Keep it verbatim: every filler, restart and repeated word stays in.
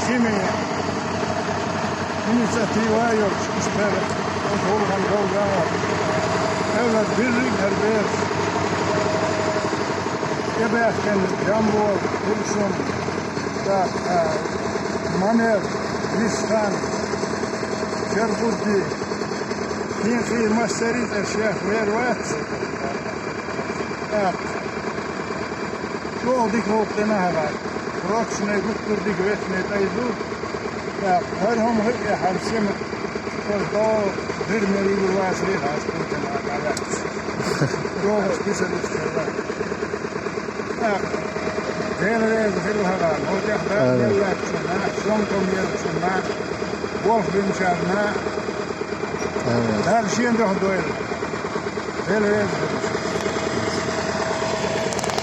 Ши мега инициатива йолчу уьш бер оцу гӀуллакхна долган вара. Эвлар бирриг а хӀара бераш тӀебаьхкина, Джамбол, Кулсум, тӀаккха, а, Мамед, Висхан, Шерхудди, хин-хин массаьрий цӀераш шех вер вац. ТӀаккха чӀогӀа дика гӀуллакх дина хӀара. Прочный гуттар а дика вешний тӀай ду. ТӀаккха хӀара хӀума хӀаъ хӀара сема, хӀара догӀу гӀирмер вуьгур вацаре хьаьжа кхунтана дӀаваьлча. ДогӀуш киса дисчарла. ТӀаккха Дела реза хила хӀара, хӀокхехь Дала мел лаьттачунна, шомкам еллачунна, болх бинчарна, Дала шен дуьхьа дойла. Дела реза хила.